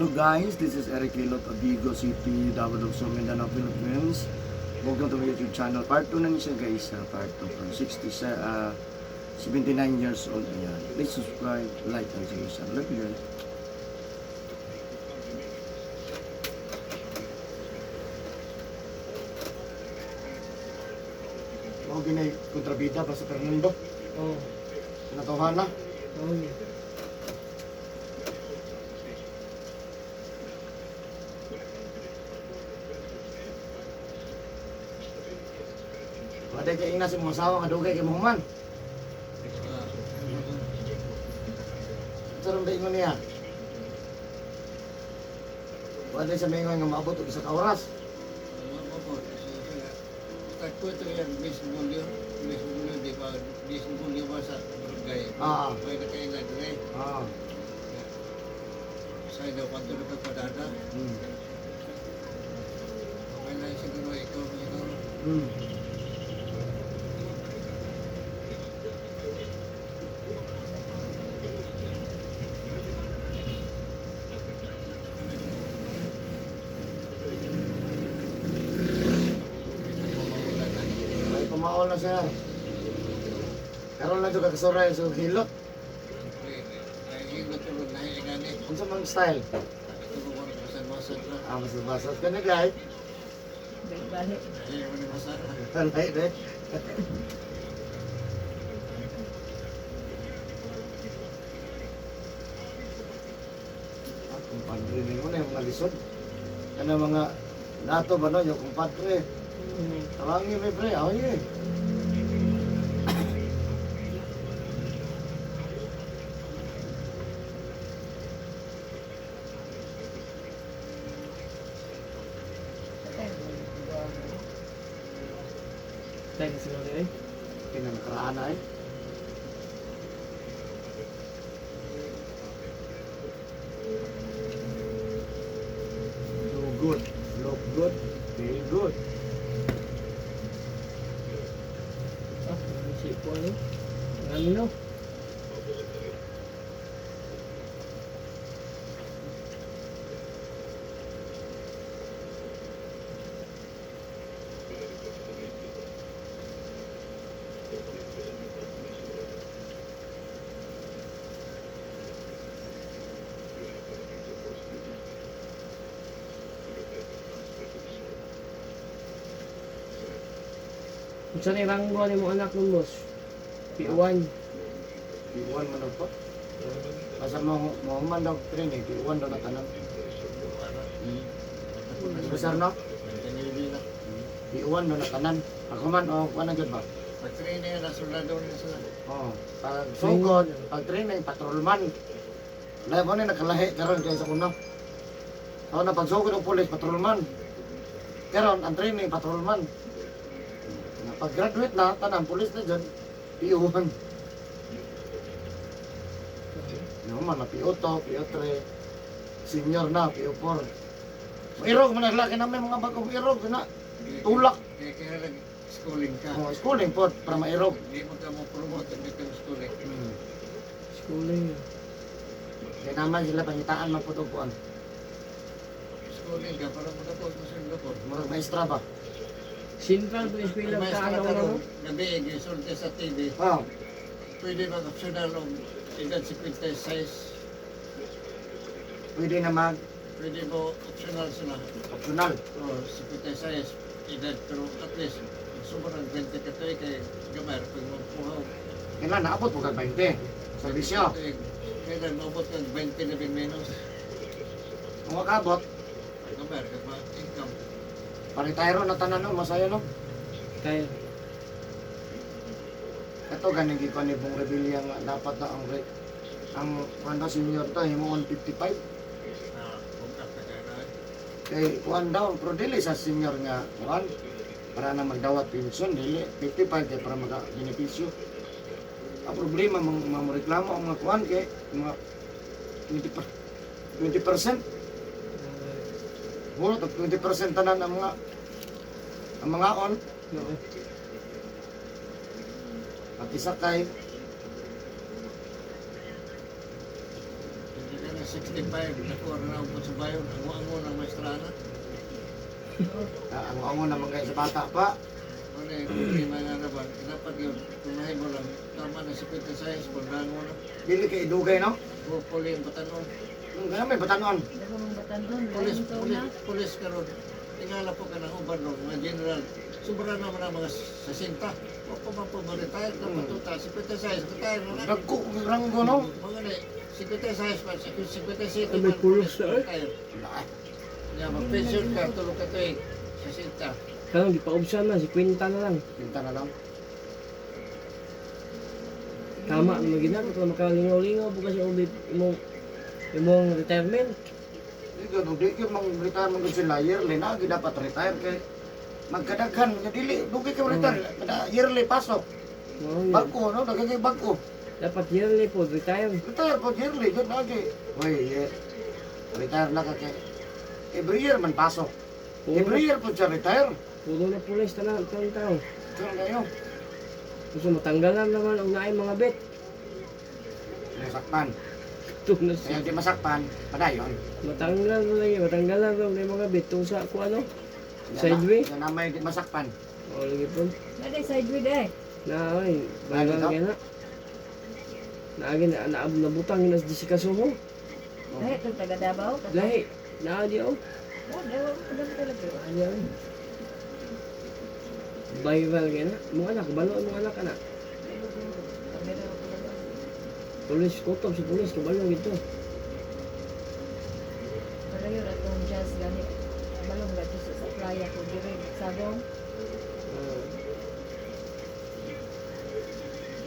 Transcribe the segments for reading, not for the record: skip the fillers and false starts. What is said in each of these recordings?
Hello guys, this is Eric Hilot of Vigo City, Davao del Sur, Mindanao, Philippines. Welcome to my YouTube channel. Part 2 na niya siya guys, part 2 from 60, 79 years old. Ayan. Please subscribe, like, and share. Love you guys. Mao ginay kontrabida pa sa Fernando. Oo. Natawahan na. Oo. Yeah. Wala kay ingna sa mga asawa nga dugay kay mahuman. Sarong daingon niya. Wala sa mga nga maabot og isa ka oras. Tagpo ito yung Miss Bulyo, di ba? Miss Bulyo ba sa barangay? Ah. May nakailan rin. Ah. Sa daw, kanto na pagpadada. Okay lang siguro, ikaw siguro. Pumawala na. May pumaol na sir. Karon lang jud kakasuray sa hilot. Nahihilot tulog, nahihingan eh. Unsa mang style? Tulog ko basan-basan na. Ah, mas basat ka na guys. Balik. Nahihingan ni basan na. Alay de. Ah, kumpadre ni mo na yung mga lisod. Kana mga nato ba no, yung kumpadre. Tawangi may pre, ako yun eh. Tayo na sila rin eh. Pinanakaraan na eh. Do good, look good, feel good. Ah, marami po ano. Marami no. Unsa ni ranggo ni mo anak ng boss? P1. P1 man daw po. Basta mo mo man daw training, P1 daw na tanan. Besar no? Nahihilot na. P1 daw na tanan. Ako man o kuan na gyud ba? Pag-training na, soldado na sila. Oo. Pag sugod, pag training, patrolman. Lahi mo ni nakalahi karon kaysa una. Sa una pag sugod og pulis, patrolman. Karon ang training patrolman. Na pag graduate na tanan pulis na jud, PO1. No man na PO2, PO3, senior na PO4. Irog man nagla kay namin mga bagong irog na. Tulak. Kaya nag-schooling ka. Oh, schooling pod para mairog. Hindi mo ka mo promote, hindi ka schooling. Schooling. Kaya naman sila pangitaan man pud og kuan. Schooling ka para makapos mo sa lukod. Murag maestra ba? Central po eskwela May sa maestra ano ka ano. ron, gabi, gisulti sa TV. Oh, Pwede mag-optional og edad 56. pwede na mag Pwede mo optional sila. optional. O 56 edad, pero at least sobrang 20 ka to kay gamay pag magpuhaw. Kailan naabot po kag 20. Serbisyo. Kailan maabot kag 20 na bin menos. Kung makabot, Gamay kag ma-income. paretiro na tanan no, masaya no. Kaya. Ito ganing gikuan ni Bong Revilla nga dapat na ang rate ang kuan daw senior to himuon 55 Ah, kung ka ka na. Kay kuan daw pero dili sa senior nga kuan para na magdawat pensyon dili 55 kay para maka benepisyo. Ang problema mang mamoreklamo ang mga kuan kay mga 20% Muro tag 20% tanan ang mga on No. at isa kay Hindi ka na 65, nakuha na ako sa Ah, ang ango naman kayo sa bata pa. Ano yung problema nga na ba? Dapat yun, tumahin mo lang. Tama na 56, pagdango na. Dili kay idugay, no? Pupuli yung batanon. Kaya may batanon. Dago mong batanon. Pulis, Lain to pulis, na. pulis karon. Tingala po ka ng uban ron, mga general. Sobra naman ang mga 60. O pa man po ma-retire na patuta. 56, retire na na. Dagko ang ranggo, no? Mga ni, 56 pa, 57 Ay, may man, pulos na, eh. retire. Wala. Ya, mag-pension ka, tulog ka tuig, 60. Karon gipaubsan na si Quinta na lang. Pinta na lang. Tama naman ginagawa kung makalingaw-lingaw bukas yung imong imong retirement. Di gano, di kayo mang retire man gud sila yearly na gi dapat retire kay magkadaghan nga dili dugay kay retire kada yearly pasok. Mao yun. Bag-o no, daghan kay bag-o. Dapat yearly po retire. Retire po yearly jud lagi. Hoy, retire na ka kay every year man pasok. Puro, Every year po siya retire. puro na pulis tanan taon tao. Karon kayo. Gusto matanggalan naman og naay mga bet. Masakpan. Ito na siya. Kaya di masakpan, padayon. Matanggal na lagi, matanggalan na lang mga bet tung sa ko ano. Sideway? Yan na may di masakpan. O lagi po. Naday sideway day. Na ay, bagal Ano kaya na. Naagi na na nabutang na si Kasuho. Lahi itong taga Davao. Lahi, naa di oh. Oh, dawa ko lang talaga. Ano yan? Viral kaya na. Mga anak, balo ang mga anak ana. Pulis, kutob sa pulis, kabalo gito. Palayo ra tong jazz gani. Balong gato sa playa ko diri sabong. Ah,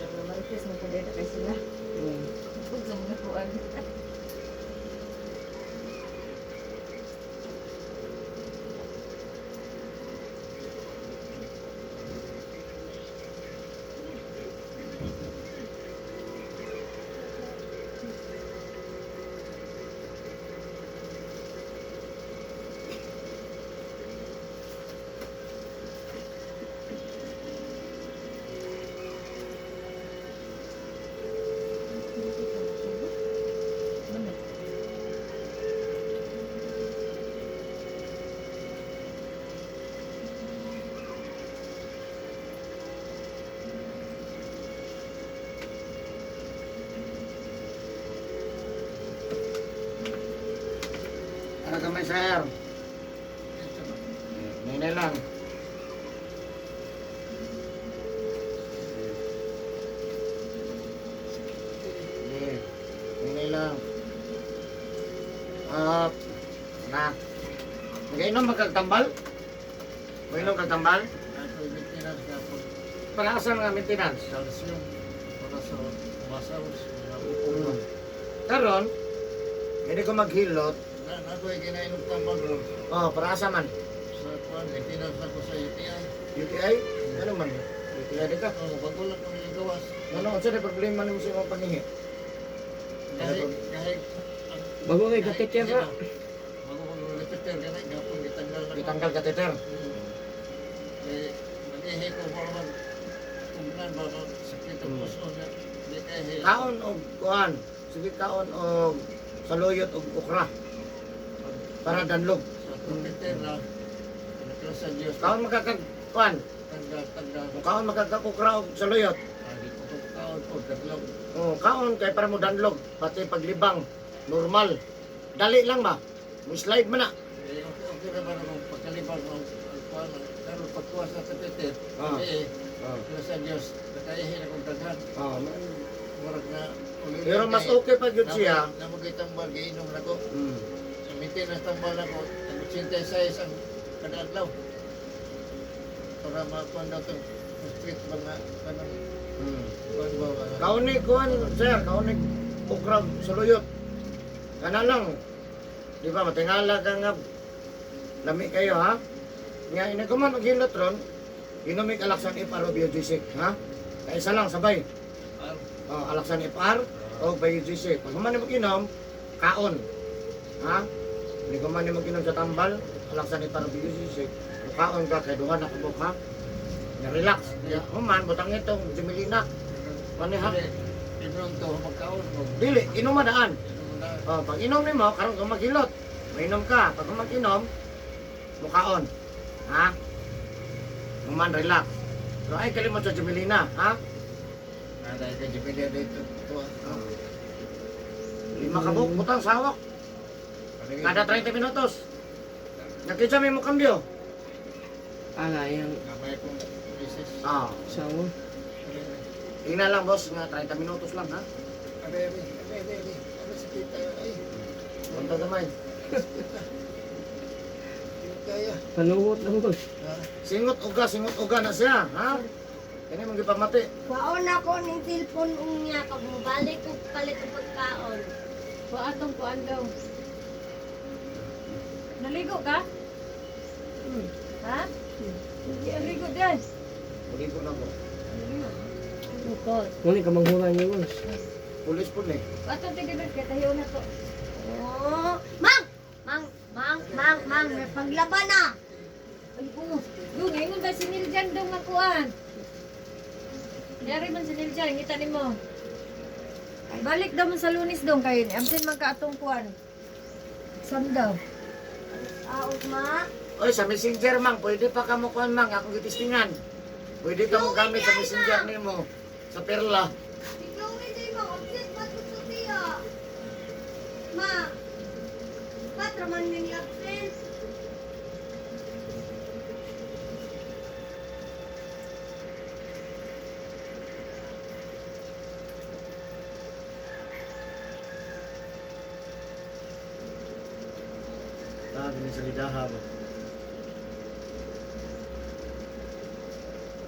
Mga marites mo pud na kay sila. Pud sa mga kuan. Ano? Ano gamay sir? Nene lang. Sige. Nene lang. Up. Na. Magainom magkagtambal? Magainom kagtambal? Ako, maintenance ka po. Para asa nga maintenance? Calcium, para sa muscles, mga upo. Karon, hindi ko maghilot. Na, na ko yung ginainom tambal ron. Oh, para asa man? Sa kuan, maintenance ako sa UTI. UTI? Ano man? UTI di ka? Oh, bago lang kami yung gawas. Ano, unsa na problema nimo sa imong panghihi? Kahit, kahit, Bago kay kateter ra. Bago ko repeater, ganun, gapon, gitanggal na ko. Gitanggal kateter. Eh, mag-ihi ko para mag tugnan ba ko sakit ang puso niya. Di kaya Kaon og kuan. Sige kaon og saluyot og okra para danlog. Sa trumpeter na, pinakla sa Diyos. Kaon makakag kuan, Tanggal, tanggal. kaon makakag okra og saluyot. Ah, di ko ko kaon po, daglog. Oh, kaon kay para mo danlog pati paglibang normal. Dali lang ba? Mo slide man na. Eh, okay, okay naman ang pagkalibang ang kuan. Pero pagkuha sa trumpeter, eh, pinakla sa Diyos, nakaihi na kong daghan. Oh. Murag na, ulit Pero mas okay pa gyud siya. Namugay tambal, giinom na ko. Ang maintenance tambal ako, ang 86 ang kada adlaw. Para makuha daw itong street ba nga, kanang kuan ba ba? Kaon ni kuan sir, kaon ni okra og saluyot. Kana lang. Di ba matingala ka nga lami kayo ha? Nga ina ko man og hilot ron, inomig Alaxan FR o Biogesic, ha? Kaisa lang sabay. Ah, Oh, Alaxan FR o Biogesic. Pag human mo inom, kaon. Ha? Hindi ko man mo inom sa tambal, Alaxan FR o Biogesic. Kaon ka kay duha na kabuk ha. Nga relax. Ya, human butang itong Jumilina. Ano ha? Dili, Inom to, magkaon mo. Dili, inom daan. Inom na. Oh, pag inom nimo, karon ka maghilot. Mainom ka. Pag mag-inom, mukaon. Ha? Human, relax. Pero ay kalimot sa Jamelina, ha? Nada ka Jubilee dito. Ito ah. Lima ka buok, butang sa hawak. Kada 30 minutos. Nakita may mo kambyo. Ala, yung Namay kong misis. Ah, sawa. tingnan lang boss, nga 30 minutos lang ha. Abe, abe, abe, abe, abe. Abe, sakit tayo. Ay, Punta gamay. hindi kaya. Panuhot lang boss. Ha? Singot uga na siya, ha? Kani mong gipamati. Kwaon ako ning cellphone unya pag mobalik ko palit og pagkaon. Wa atong kuan daw. Naligo ka? Ha? Naligo din. Ulit ko na ko. Naligo. Bukod. Ngunit ka manghura niyo boss. Pulis po ni. Wa atong tigilid kay tahiyo na to. Oh, mang, mang, mang, mang, mang, may paglaban na. Ay, oo. Yung, ngayon ba si Niljan daw nga kuan? Yari man si Niljan, ngita nimo. Balik daw man sa Lunes dong kay absent man ka atong kuan. Sam daw. Aos ma. Oy, sa messenger mang, pwede pa ka mo kuan mang, akong gitistingan. Pwede ka mo gamit sa messenger nimo sa Perla. Si Chloe day mang absent man ko sa tiya. Ma. Patra man ni absent. Ah, ginisalida ba?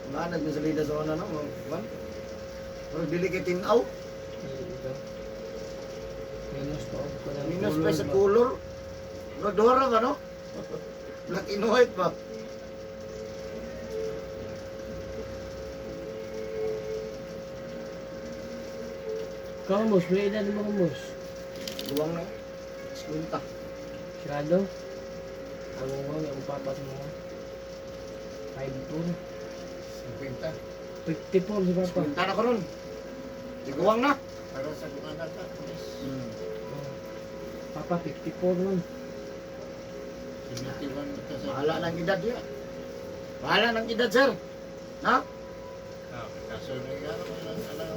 Wala nagmisalida sa una no, man. Pero dili kay tinaw, Ito. Minus pa ako ko ng minus pa color sa ba? color. Pero dora ba no? Black and white ba? Ikaw boss, may edad mo ka boss. Luwang na. 50. Sarado. Ang mo, yung papa sa mga. 5'4". 50. 54 si papa. 50 na ko ron. Iguwang na. Para sa kong anak ka, pulis. Oh. Papa, 54 man. 71 ka sa... Bahala ng edad niya. Bahala ng edad, sir. Ha? Ah, kaso na yan, ang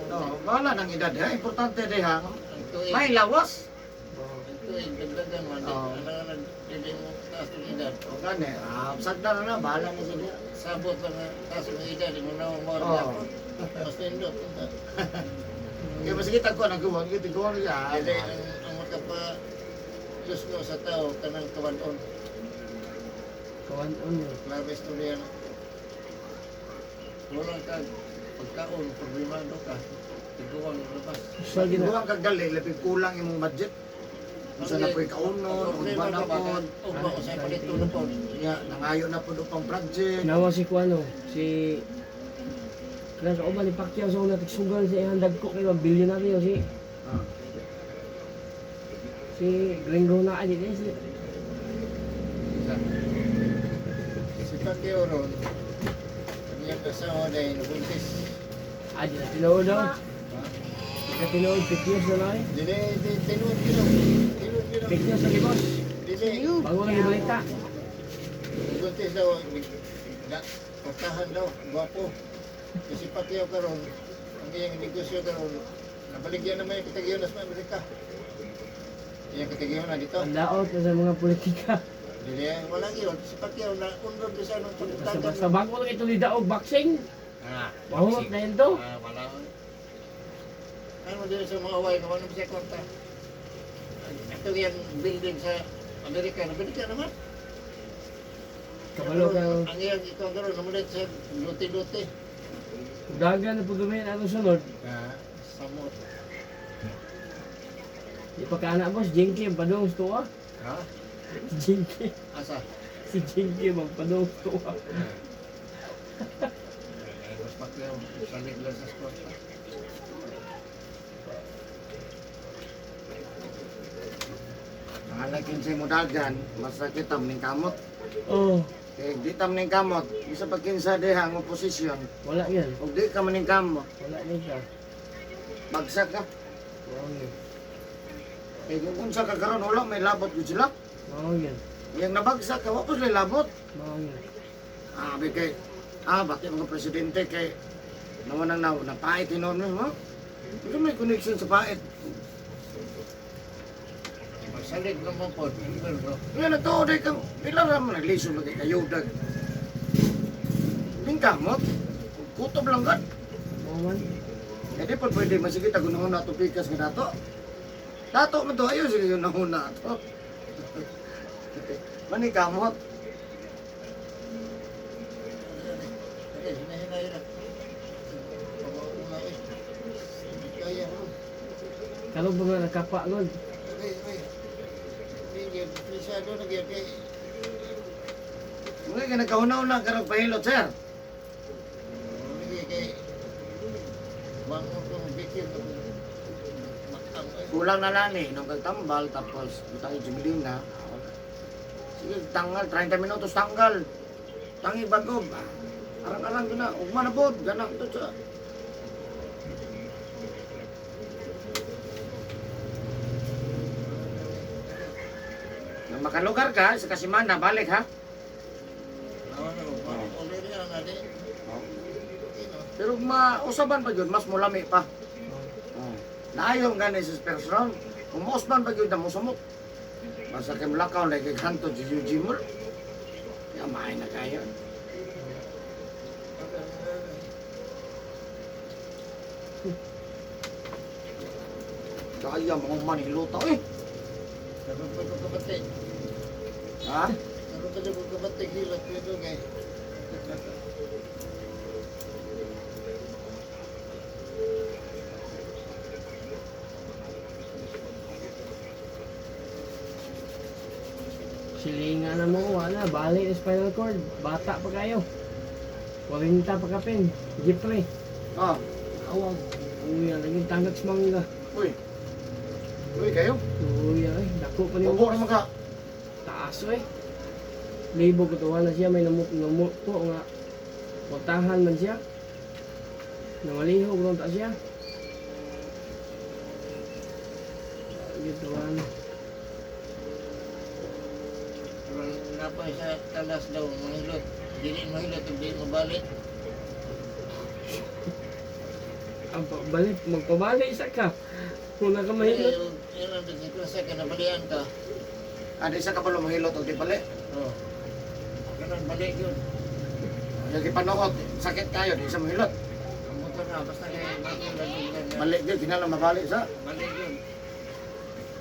No, bahala ng edad ha. Importante di ha. Ang tuig, May lawas. Oh. ang tuig, dagdagan man. Oo. Ano nga nagdili mo taas ng edad. O gani, ah, sagda na na, bahala na siya. Sabot lang nga taas ng edad, di mo na umawar Oo. ako. Mas nindot. Kaya masigit ako, nagawa, nagawa na siya. Dili, ang makapa lusno sa tao, kanang kawanon. Kawan on yun. Klaro istorya na. Kulang ka, pagkaon, problemado ka. Tiguan, labas. Sa gina. Iguwang kagdali, labi kulang imong budget. Unsa na po'y kaunon, Problema ugba na ka ba? pod. Ugba ko sa palito na po. Nga, nangayo na pod upang project. Nawa si Kuano, si Kaya sa uban ni Pacquiao sa una tigsugal sa iyang dagko kay mga bilyonaryo si Ah. si Gringo na ani eh, si Si Pacquiao ron, ang iyang asawa dahil nabuntis. Adi na tinuod daw. Ha? Di ka tinuod pictures na lang eh. Dili, di, tinuod yun. Tinuod yun. Pictures sa libos. Dili, Bago lang ibalita. nabuntis daw. Na, portahan daw, gwapo. Kasi Pacquiao karon, ang iyang negosyo karon, nabaligyan naman yung katagiyon na sa Amerika. Iyang katagiyon na dito. Ang daot na sa mga politika. Dili, walang yun. Si Pacquiao na unrod sa anong Basta pagtagan. basta bago lang ito ni Daog boxing. Ah, Mahulot na yun to. Ah, wala. Ano din sa mga away, kung ano siya kwarta. Ito yung building sa Amerika, nabili ka naman. Kabalo ka. Ang iyang ikaw karon namulit sa luti-luti. Dagan na pag ano sunod. Ah, samot. Di pa kaana boss, Jinky ang padung sa tuwa. Ha? Jinky. Asa? Si Jinky ang padung sa tuwa. Eh, mas Pacquiao, salig lang sa kwarta. Bahala kinsay mo dagan, masakit tam ning kamot. Oh, Kay di tam ning kamot, bisa pa kinsa diha ang oposisyon. wala yan. Ug di ka maning kamot, Wala na siya. bagsak ka. Mao yun. Kay kung unsa ka karon wala may labot gud sila. Mao yun. Yang nabagsak ka, wa po sila labot. Mao yun. Abi kay bati mga presidente kay naman ang naw napait hinon mo. Hindi may connection sa pait. Magsalig naman po. Pero, Nga na to, di kang pila ra man nagliso lagi kayo dag. Lingkamot, kutob lang gad. Oo man. Eh di pa pwede masigit ako nahuna to pikas nga dato. Dato man to ayo sige nahuna to. Manikamot. okay, hinahinay na. Pag-uuna eh. Kaya ko. Karon pa nga nakapa lord. Okay, okay. Hindi, prisado na gyud kay Mga ka nagkahuna-una ka ng pahilot, sir. hindi kay bangon ko bikil ko. Matang eh. Kulang na lang eh, nung kagtambal, tapos butang Jimlina. Sige, tanggal, 30 minutos tanggal. Tangi bago, ba? Arang-arang ko na, ugma na po, ganang to sa... Nang makalugar ka, sa kasimana, balik ha. Nawa na ko. Already ang ade. Ino. Pero mausaban pa yun, mas mulami pa. Oh. Naayon gani sa first round. Kung mausban pa yun, musumot. Basta kay Mulakaw, lagi kanto, Eugene mo. Kaya maay na kayo. Kaya mga manilota eh. Karon pa ko kabati. Ha? Karon pa ko kabati hilot pero kay. Silinga na mo, wala. Bali na spinal cord. Bata pa kayo. 40 pa kapin. Jeffrey. Oh. Awag. Uy, lagi tanggak sa mangga. Uy. Uy, kayo. Uy, ay, dako pa niyo. Ubo naman ka. Taas eh. Libo ko tuwa na siya, may namut po nga. Portahan man siya. Nangalihog ron ta siya. Gituan. Karon napay sa talas daw mahilot. Dili mahilot ug dili mabalik. Ang pabalik, magpabalik isa ka. Kung na ka mahilot. Yun ang bigyan ka nabalian ka. Ah, di sa kabalo mahilot og di bali. Oh. Karon balik yun. Lagi panuot, sakit kayo, di sa mahilot. Ang motor na basta kay bago lang na. Balik di, kinahanglan mabalik sa. Balik yun.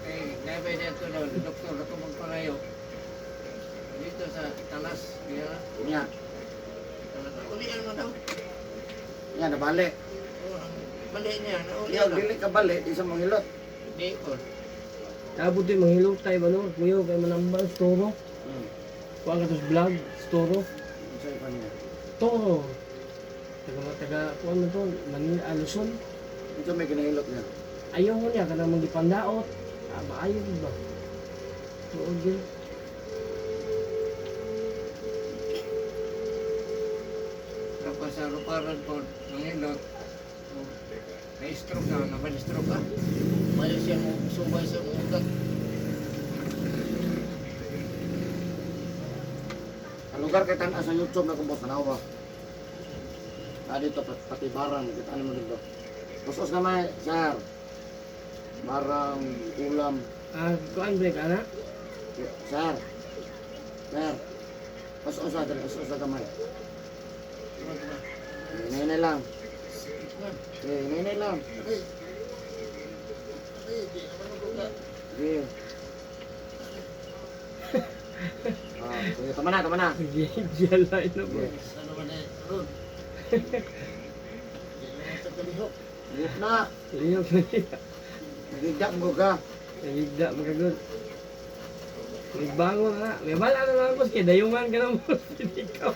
Eh, nabay dito daw, doktor ako magpalayo. Dito sa talas, kaya Nya, talas. Ulian mo daw. nya nabalik. Oh, ang balik niya, Iya, naulian na. dili ka balik, di sa mahilot. Di ko. Tapos ito, manghilot tayo ba no? Kuya, kay manambal, storo. Kuha ka tos vlog, storo. Sa iba niya. Toro. Taga, taga, kuha mo to, Manila, Luzon. Ito may kinahilot niya. Ayaw mo niya, kanang magipandaot. Ah, maayo gid ba? Tuod yun. Tapos sa ruparan po, nangilot. Na-stroke na, naman-stroke ka. Bayo siya mo, subay sa utak. Ang lugar kay tan sa YouTube na kumbos tanawa. Ah, dito pati barang kita ano mo dito. Usos na may sir. Barang ulam. Ah, kuan break ana. Sir. Sir. Usos na dali, usos na gamay. Hinay lang. Eh, hinay lang. Ay, ay, di naman ako ka. Sige. Ah, sige, tama na, tama na. Giyalay na ba? Sige. Ano ba na, Ron? Di naman sa kalihok. Lihok na. Lihok na niya. Nagigda mo ka. Nagigda, magagod. Nagbangon na. May bala na lang boss, kay dayungan ka na mo. Ikaw.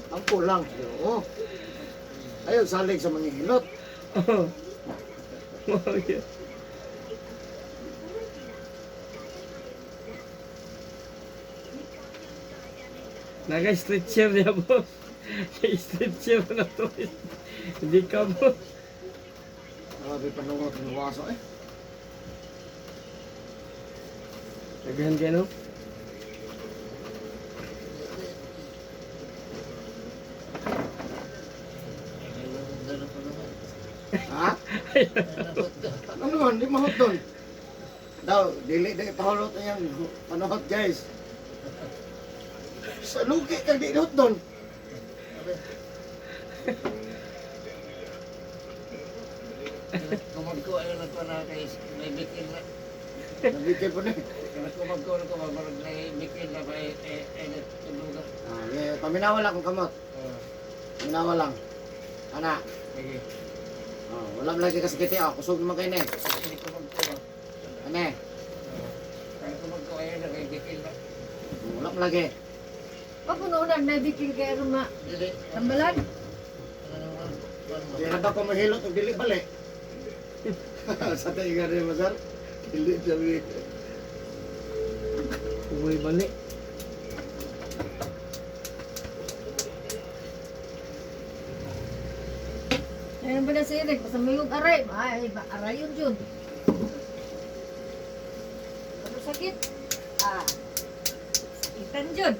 Ang kulang. Oo. Ayun, salig sa mga hilot. Oo. Mao gyud. Naka-stretcher niya, boss. Naka-stretcher na to. Hindi ka, boss. Grabe panungot ng waso eh. Nagahan kayo, no? Ano man, di mahot doon. Daw, dili dili pahulot na yung panuhot, guys. Sa lugi kag di hot doon. Kumagko ay na ko na kay may bikin na. Nabigay po ni. Kumagko na ko marag na bikin na ba eh eh natulugan. Ah, eh, paminawa lang kung kamot. Paminawa lang. Ana. Sige. Oh, wala man lagi kasi kiti ah, kusog naman kayo ni. Kani kumagko. Ane, Kani kumagko ay na kay bikin na. wala man lagi. Papununan na bikil kay aron ma. Dili. Tambalan. Di na ba ko mahilot og dili balik? Sa tayo nga rin, sir. Dili sabi. Uy, balik. Ayun ba na si Eric? Basta may yung aray. Ay, ba, aray yun yun. Ano sakit? Ah. Sakitan yun.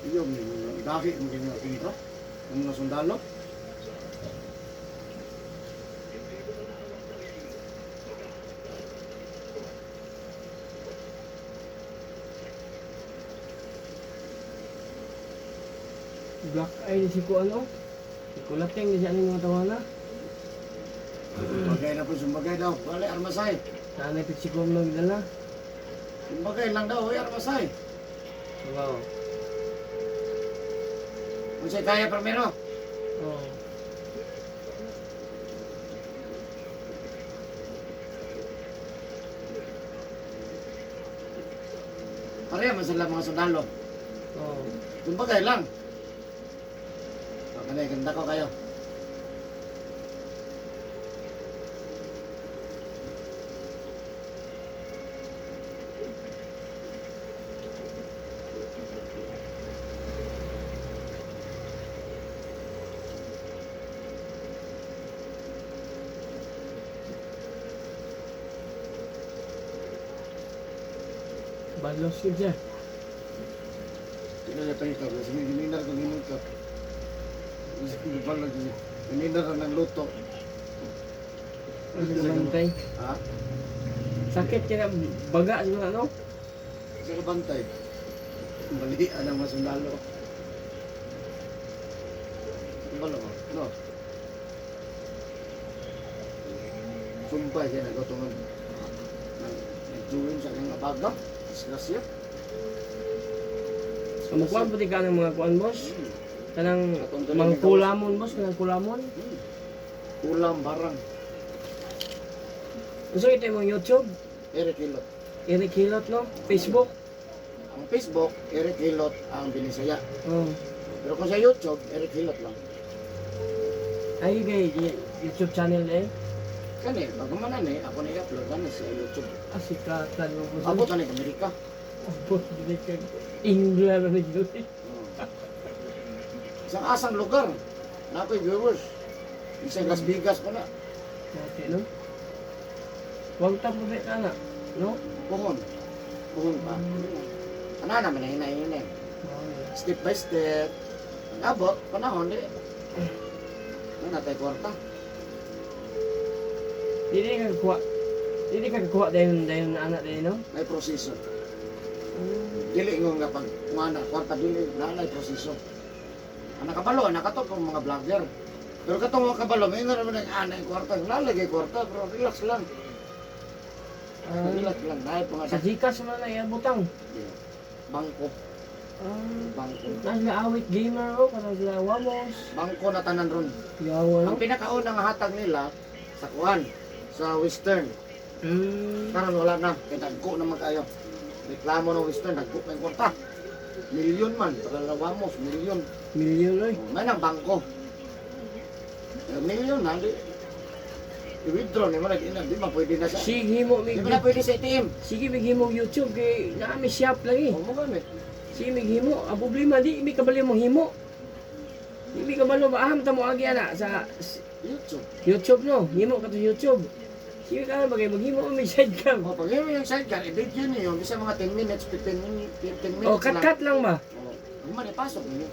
Iyo, may mga daki mo mga kontra. Ang mga sundalo. Black eye ni si kuan oh. Si Kulateng ni siya ni mga tawana. Bagay na po, sumbagay daw. Bale, armasay. Nanay pitsikom nagdala. Sumbagay lang daw, oy, armasay. Wow. Unsay kaya primero? Oh. Pareha man sila mga sundalo. Oh. Sumbagay lang. Okay, ganda ko kayo. Balos yun siya. Hindi na tayo ka. Kasi gininar ko gininar ka. Gininar na ng luto. Ano bantay? Ha? Sakit kaya baga siguro ano? Sa bantay. Balian ang mga sundalo. Sundalo ko? No. Sumpay kaya nagotong nag-join sa kanyang abaga. Disgrasya. So mukuan pati ka ng mga kuan boss. Kanang mga kulamon boss, kanang kulamon. Ulam barang. Unsa ito imong YouTube? Eric Hilot. Eric Hilot no? Facebook? Ang Facebook, Eric Hilot ang Binisaya. Oh. Pero kung sa YouTube, Eric Hilot lang. Ay kay YouTube channel eh. Kani, bago man na ako na i-upload na sa YouTube. Ah, sikatan mo boss. Abot na ni Amerika. Abot dili kag England na gyud. Oh. Isang asang lugar. Na ako'y viewers. Isang Las Vegas pa na. Dati no? Wag ta po ka na, no? Puhon. Puhon pa. Ano naman na hinahin. Step by step. Ang abot, panahon, di. Ano na tayo kwarta? Dili ka kuha. Dili ka kuha dayon dayon na anak dayon no? May proseso. Dili ngo nga pag kumana, kwarta dili, na may proseso. Ang nakabalo, nakatop ang mga vlogger. Pero katong mga kabalo, may nga naman ang ana yung kwarta. Nalagay kwarta, pero relax lang. Ah, Relax lang. Dahil pa nga sa Gcash man na iabutang. Bangko. Ah, Bangko. na sila awit gamer oh, kanang sila wamos. Bangko na tanan ron. Yawa no. Ang pinakaunang hatag nila sa kuan, sa Western. Karon wala na, kay dagko na magkayo. Reklamo ng Western, dagko pa yung kwarta. Milyon man, tagalawamos, milyon. Milyon oy. Oh, may nang bangko. Eh, milyon na, di. I-withdraw ni mo na, di na, di man pwede na sa... Sige mo Di mig man na pwede sa ATM. Sige mig himo YouTube kay naa mi shop lagi. O mo gamit. Sige mig himo, ang problema di mi kabalo mo himo. Di mi kabalo ba aham ta mo agi ana sa YouTube. YouTube no, himo ka to YouTube. Sige ka na bagay maghimo mo may sidecar. O, pag yun yung sidecar, i-video niyo, bisa mga 10 minutes, 15 minutes, 15 minutes Oh, cut-cut lang ba? lang. O, human, ipasok niyo.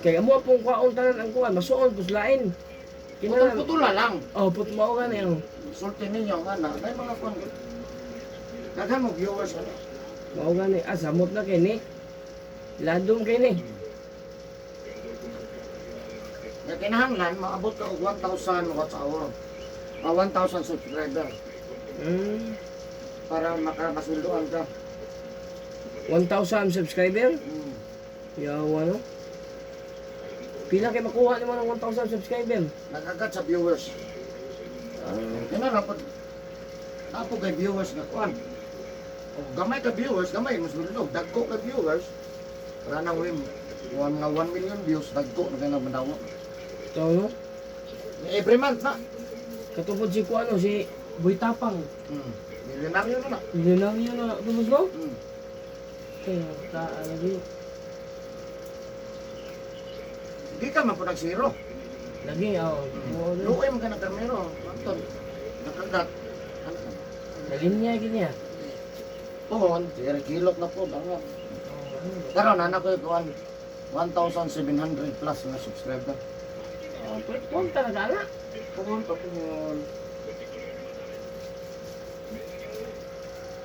Kay amo pong kwaon tanan ang kuan, masuon puslain. Kinahanglan. Putol-putula lang. Oh, put mao gani oh. Sulti ninyo nga na, may mga kuwan. Daghan mo viewers, ano? Mao gani. Ah, samot na kay ni. Ladom kay ni. Nga kinahanglan, maabot ka og 1,000 watch hour. Ah, 1,000 subscriber para makamasweldoan ka. 1,000 subscriber? Yawa no. Pila kay makuha nimo ng 1,000 subscriber? Nagagat sa viewers. Ah, Kaya po, napo kay viewers nga kuan. O gamay ka viewers, gamay mas sweldo. Dagko ka viewers. Para nang wim, one nga 1 million views, dagko na kay madawa. Ito no. Every month na. Katupod si kuano si Boy Tapang. Milyonaryo na na. Milyonaryo na tubos no? Mm. Kaya ta lagi. Di ka man po nag-zero. Lagi oh. Mao na. Luoy man ka ng karmero. Anton, nakagat. Ano? Nalinya gini ah. Pohon, sira kilok na po. Bangat. Karon anak ko yung 1,700 plus na subscriber. Oh, pun talaga na. Pohon, pa pohon.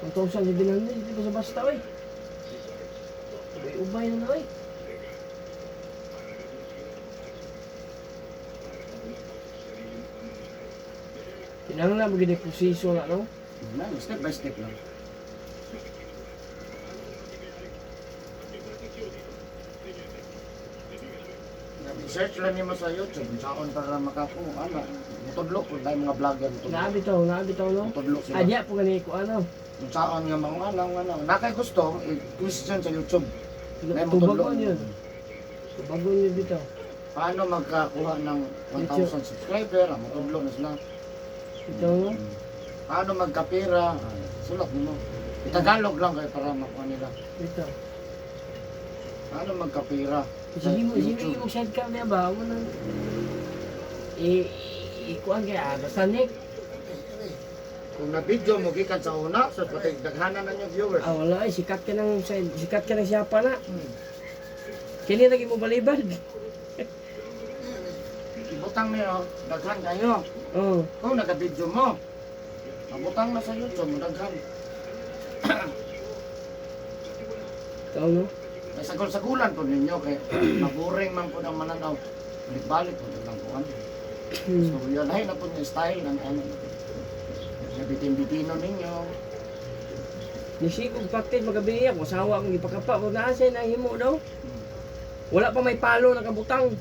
1,700 hindi ko sa basta oy. Ubay-ubay na na oy. Kinahanglan mo gid proseso na no. Na, step by step lang. Search lang nimo sa YouTube saon para makakuha ana. Mutudlo ko dahil mga vlogger mutudlo. Naa bitaw no. Mutudlo sila. Adya po gani ko ano. Kung saan nga mga ano, ano. Nakay gusto, i-question sa YouTube. May mutudlo. Tubagon yun. Tubagon yun bitaw. Paano magkakuha ng 1,000 subscriber? Ang mutudlo na sila. Bitaw no. Paano magkapira? Ay, sulat nimo. Itagalog lang kayo para makuha nila. Bitaw. Paano magkapira? Sa Sige mo, sige YouTube. mo sidecar niya ba? Mo nang i ikuan kaya ah, basta Nick. Kung na-video mo gikan sa una, so pati daghanan na niyo viewers. Ah, wala ay sikat ka ng sikat ka ng siyapa na. Kini lagi mo balibad. Ibutang niyo, daghan kayo. Oh, Kung naka-video mo, mabutang na sa YouTube, daghan. tao no. May sagol-sagulan po ninyo kay maboring man po ng mananaw. Balik-balik po ng kuan. So, yun, lahi na po yung style ng ano. Nabitin-bitino ninyo. Nisigog practice magabi ako asawa akong gipakapa ko na siya nahimo daw. Wala pa may palo nakabutang.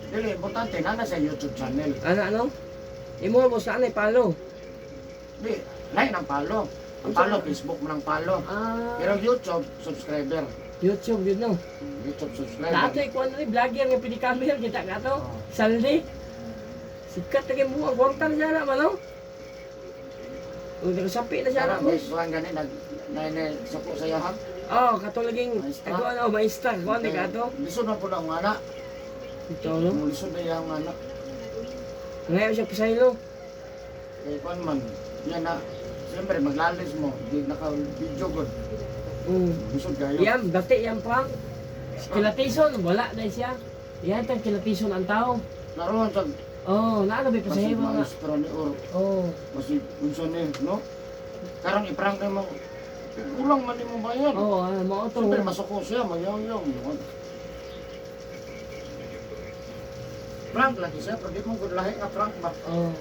Dili, importante na na sa YouTube channel. Ana ano? Imo mo saan ay palo? Di, lahi ng palo. Ang palo, Facebook mo ng palo. Ah, Pero YouTube, subscriber. YouTube yun no. YouTube subscriber. Lahat ay kuan ni vlogger nga pili camera kita ka to. Oh. Saldi. Sikat lagi mo ang kwarta na siya na man no. Ug nakasapi na siya na Parang mo. may kuan gani nag na na sa po sa yahan. Oh, kato laging Maestra. ako ano, maestra kuan ni kato. Lisod na po na ang anak. Ito no. Lisod na iyang anak. Ngayon siya pasaylo. Kay kuan man, yan na. Siyempre, maglalis mo. Di naka-video good. Lisod kayo. Yam, dati yam prank. Si Kilatison, wala na siya. Yan tang Kilatison ang tao. Laruan sa Oh, naa na ba masig pasaylo nga. maestra ni or Oh, masig unsa ni, no? Karang i-prank mo. Kulang man nimo bayad. oh, ah, mao to. Siyempre, masuko siya, mayaw-yaw. Prank lagi siya, pero di mo good lahi nga prank ba? Oh.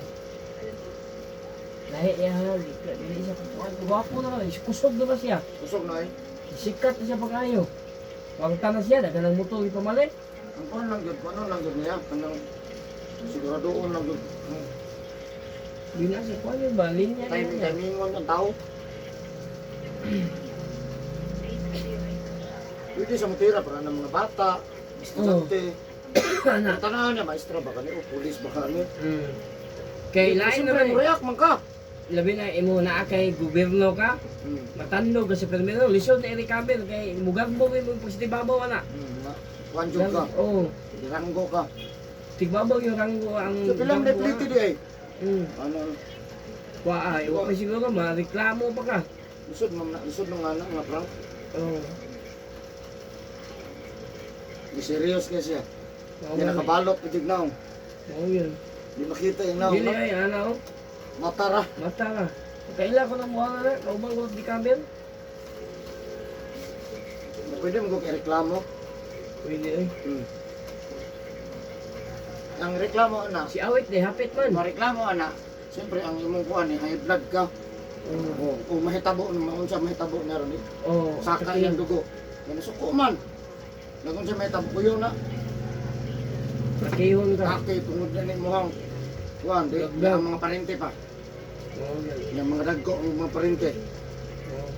Lahi niya ha, dili siya kukuan. Gwapo na rin, kusog na ba siya? Kusog na eh. Sikat na siya pag-ayo. Wangta na siya, daga ng motor ipamalit. Ang kuan lang yun, kuan lang yun niya. Kanang siguradoon lang yun. Di na siya, kuan yun ba? Linya na Timing, niya. timingon ang tao. Pwede sa mutira para ng mga bata, estudyante. Ana. Tanaw niya, maestra ba kani o pulis ba kani? Kay lain Siyempre, naman eh. muriyak man ka. Labi na imo naa kay gobyerno ka, matandog ka sa permino, lisod na i-recover kay mugambo mo yung pagsibabaw ana. Kuan jud ka, Oo. ranggo ka. Tigbabaw yung ranggo ang So, bilang gambo, replete ana. di ay. Ano? Wa ay, wa pa siguro mareklamo pa ka. Lisod man na, lisod nung anak nga prank. Oh. Di serious kay siya. Mao Di man. nakabalot pud naong. Mao yun. Di makita yung naong. Dili ay ana oh. Mata ra. Mata ka. Kaila ko na buha na, kaubang ko di camera. Pwede mo ko reklamo. Pwede ay. Ang reklamo ana, Si Awit di hapit man. mareklamo ana, siyempre ang imong kuan ni high blood ka. Oh. O kung mahitabo maunsa mahitabo na ron eh. Oh, Saka iyang dugo. Yan suko man. Nagun sa mahitabo kuyo na. Nakihon ka. Ake tungod na ni mohang kuan di Dagdag. ang mga parente pa. Oh, yan. Yung mga dagko ang mga parente. Oh.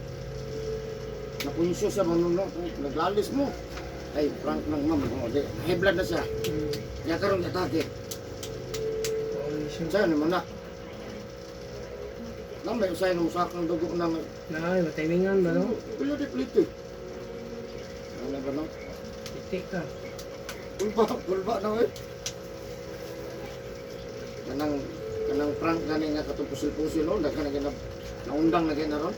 Napunsyo sa manuno, naglalis mo. Ay, prank lang ma'am. O, di, high blood na siya. Kaya karon atake. Oh, siya. Sa'yo naman na. Nang may usay ng usakang dugo ng Na, ay, matimingan ba no? Pila di plito eh. Ano ba no? Itik ka. Kulba, kulba na eh. Kanang kanang prank gani nga katong pusil-pusil no, daghan na gina naundang na gina ron.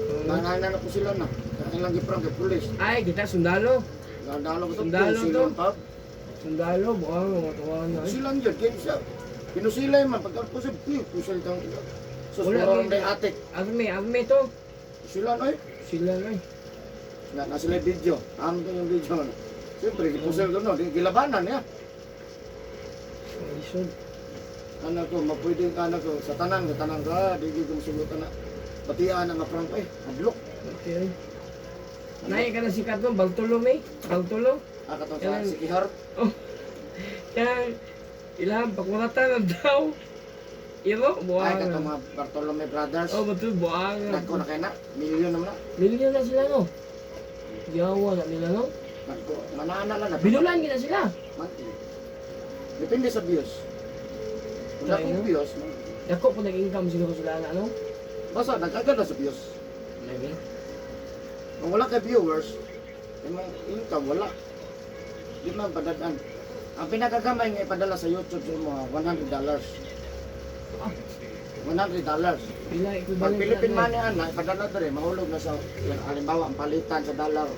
Oh. Nanay na pusilan na. Kaya lang giprank kay pulis. Ay, kita sundalo. Nandalo ko to Sundalo to. pusilan pa. Sundalo, buang mga tuwa na. Ay. Pusilan yun, kaya siya. Pinusilay man pagka pusil, pusil kang Sus, Wala, wala wala. day atik. Army, army to. Pusilan oy. Sila na eh. Na, na sila video. Ang yung video. No. Siyempre, gipusil ko no, di gilabanan niya. Ang lisod. Anak ko, mapwede ka anak ko. Sa tanan ka, di ko musugot na. Batian ang prank eh, hadlok. Okay. Nay ka na sikat mo, Bartolome. Bartolo. Ah, katong sa Sikihor. Oh. Kaya, ilang pakuratan ang daw. Iro, Ay, buang. katong mga Bartolome Brothers. Oh, betul, buang. Nagko na kayo na, milyon naman na. Milyon na sila, no? Yawa na nila, no? Nagko, manana lang na. Binulan gina sila. Monthly. Depende sa views. Kung Tayo, akong no? views, Dako po nag-income siguro sila na, no? basta nagagad na sa views. Maybe. Kung wala kay viewers, imong income wala. Di man padadan. Ang pinakagamay nga ipadala sa YouTube sa imo, $100. Ah. $100. Pila Pag equivalent Philippine na, money ana, ipadala dere mahulog na sa halimbawa ang palitan sa dollar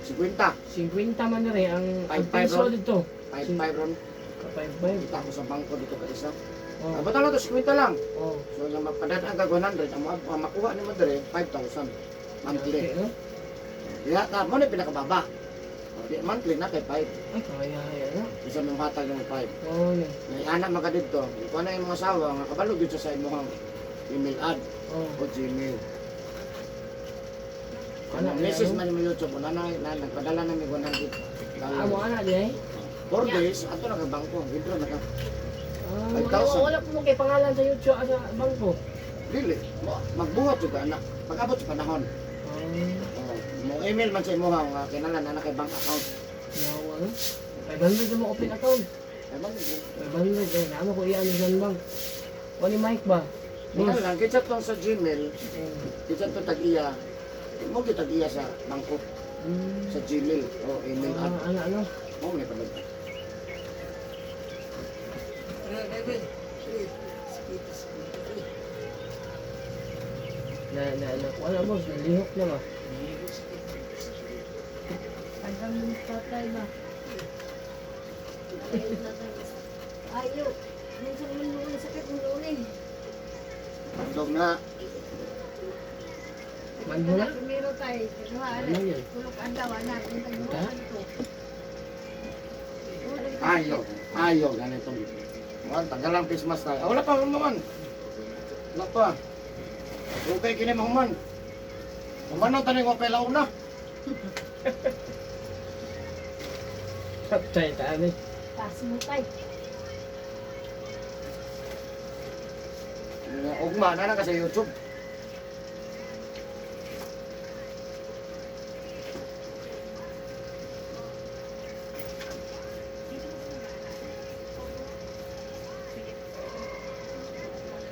50, 50 man na rin ang Five, five, peso ron. dito. 55 ron. 5-5. Kita ko sa bangko dito ka isa. Oh. Oh. Ba't to 50 lang. Oh. So yung mapadadaan ka 100, ang makuha nimo dere 5,000 monthly. Okay, no? Diha ka mo na pinakababa. O, di monthly na kay 5. Ay, kaya kaya na. Isa mong hatag ng 5. Oh, yun. May anak maka dito, ikuha na yung mga asawa nga kabalo gyud siya sa imong email ad Oh. o Gmail. Ana, Ano, message ano? man yung YouTube, wala na, na nagpadala na may 100 Ah, mo dollars. ana di ay. 4 days, ato na ka bangko, withdraw na ka. Ah, 5,000. wala, wala po mo kay pangalan sa YouTube ah, sa bangko. Dili, magbuhat jud ka anak. Pag-abot sa panahon, Ah, oh, mo email man sa imuha nga kinahanglan na kay bank account. yawa no. 500 na mo open account. Ay man, 500 eh, naamo ko iyan sa bank. Wani Mike ba? Boss. kinahanglan kitsa tong sa Gmail, Oh. kitsa tong tag-iya. Mo gyud tag-iya sa bangko, sa Gmail o email ad. Ah, ana ano? Mo ni padala. Na na na wala boss, nalihok na ba? Pagkang tatay ba? Ayo. Minsan man noon, sakit mo noon eh. Dog na. Manho na? Primero tayo, kaduha, Ano ana. yun? Tulog adlaw, ana. Minsan Ta? noon ko. Ayo, ayo ganito. Man, tagal lang Christmas tayo. Ah, wala pa naman. Wala pa. Okay kini mahuman. Human na taning okay launa. Patay tayo. Pas mo tay. Ugma na na ka sa YouTube.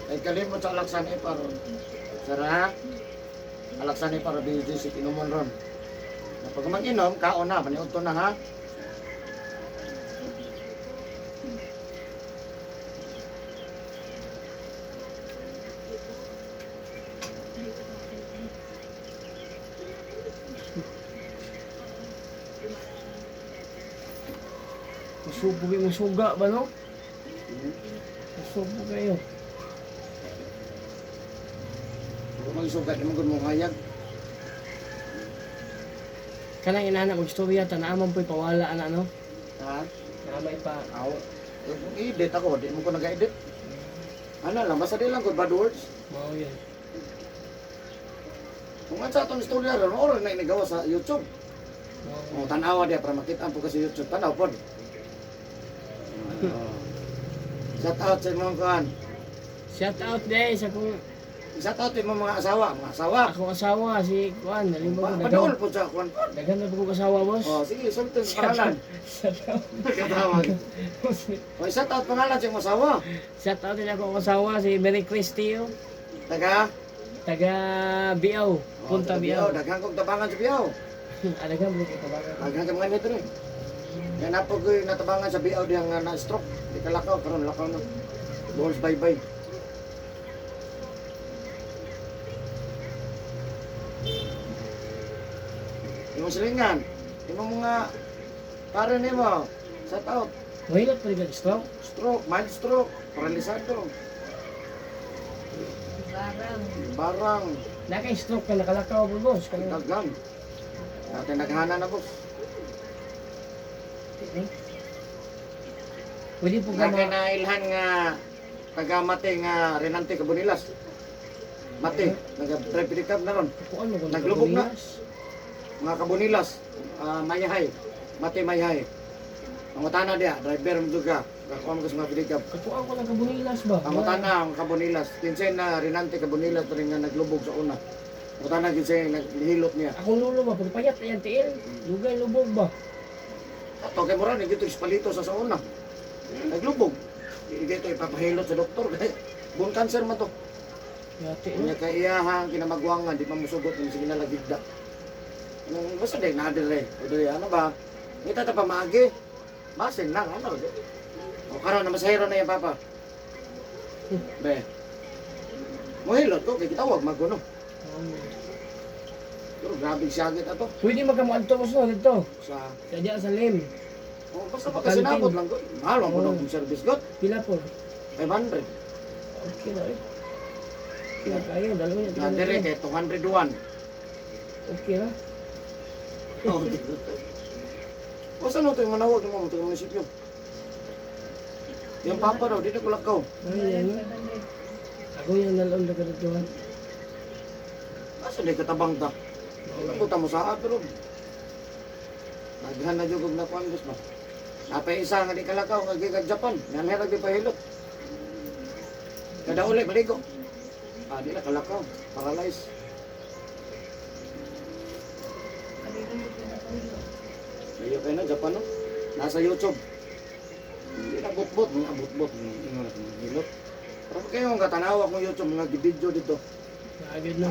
Ay kalimot sa Alaksan e paron. Sara. Alaksan e para BGC inumon ron. Na pag mag-inom, kaon na, maniudto na ha. Subo kayo, masuga ba no? Subo kayo. Kung magisugat, di mo gud mong hayag. Kanang inana magstorya ta naaman po'y pawala ana no. Ha? Naamay pa. Aw. Eh, kung i-edit ako, di mo ko nag-edit. Ano lang, basta di lang good bad words. Mao yan. Kung nga sa atong istorya ron, oras na inigawa sa YouTube. Mao. O, tanawa diya para makita po kasi YouTube. Tanaw po. Oh. Shout out sa imong kuan. Shout out day sa akong Shout out sa imong mga asawa, mga asawa. akong asawa si Kuan, nalibog ko Padool daghan. po sa kuan po. Daghan na po kong asawa, boss. Oh, sige, sulti sa pangalan. Shout out. Katawag. O, shout out pangalan sa imong asawa. Shout out din ako akong asawa si Mary Cristio, Taga taga Biao, Oh, Punta taga Biao. Daghan kong tabangan sa Biao. Daghan mo kay tabangan. Daghan ka mga nito eh. Yan na po ko'y natabangan sa Biao diyang nga na-stroke. Di ka lakaw, karon lakaw na. Balls bye-bye. Imong silingan, imong mga pare nimo, shout out, Mahilot pa rin ka stroke. stroke, mild stroke, paralisado, Barang. barang, Naka-stroke ka nakalakaw po, boss. Kanang daghan. Natin naghana na, boss. Eh. Pwede po ka Nagay ma... na ilhan nga taga-mate nga Renante Cabonilas. Mate, nag-drive pick up na ron. Kuan mo kung Naglubog na. nagabunilas. Mga Cabonilas, mayahay, mate mayahay. Ang utana diya, driver mo juga. Kakuha mo sa mga pick up. Kakuan ko lang kabunilas ba? Ang utana ang Cabonilas, kinsay na Renante Cabonilas pa rin nga naglubog sa una. Ang utana kinsay naghilot niya. Akong lulo ba? Pagpayat na yan, tiil. Lugay lubog ba? Ato kay Moran, ito palito sa una. Naglubog. Ito ipapahilot sa doktor. Bone cancer man to. Yati no? Unya kay iyahang kinamagwangan di pa musugot ng sige na lagigda. Nung basta day na dire. O dire ano ba? Ngita ta pa maagi. Basin lang ano. O karon na masahero na yan papa. Be. Mohilot ko kay gitawag maguno. Pero grabe siyagit ato Pwede magkamuadto ko sa dito. sa Sa diya sa lim. oh, basta pagkasinabot lang ko. Mahal ang Oo. oh. service god. Pila po. 500. Okay na eh. Okay na kayo. Dalawa niya. Na dire kay 201. Okay na. Oh. O saan ito yung manawag ng mga munisipyo? Yung papa daw, dito ko lakaw. Ay, ano? Ako yung nalon na kadatuhan. Asa di katabang ta? Ang buta mo sa pero naghan na jud og nakuan boss ba. Napay isa nga di kalakaw nga gikan Japan, nanherag di pahilot. Kada uli maligo. Ah, di na kalakaw, paralyzed. Layo kayo na Japan no? Nasa YouTube. Hindi na bot-bot, mga bot-bot, mga hilot. Pero kayo ang katanawa kung YouTube mga video dito. Agad na.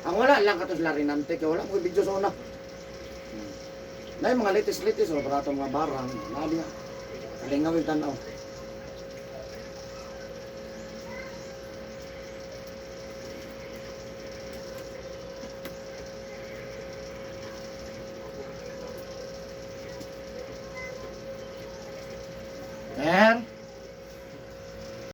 Ang wala lang kato sila rinante kay wala ko video sa una. Na yung mga latest latest o para mga barang, nali nga. Kalingaw yung tanaw.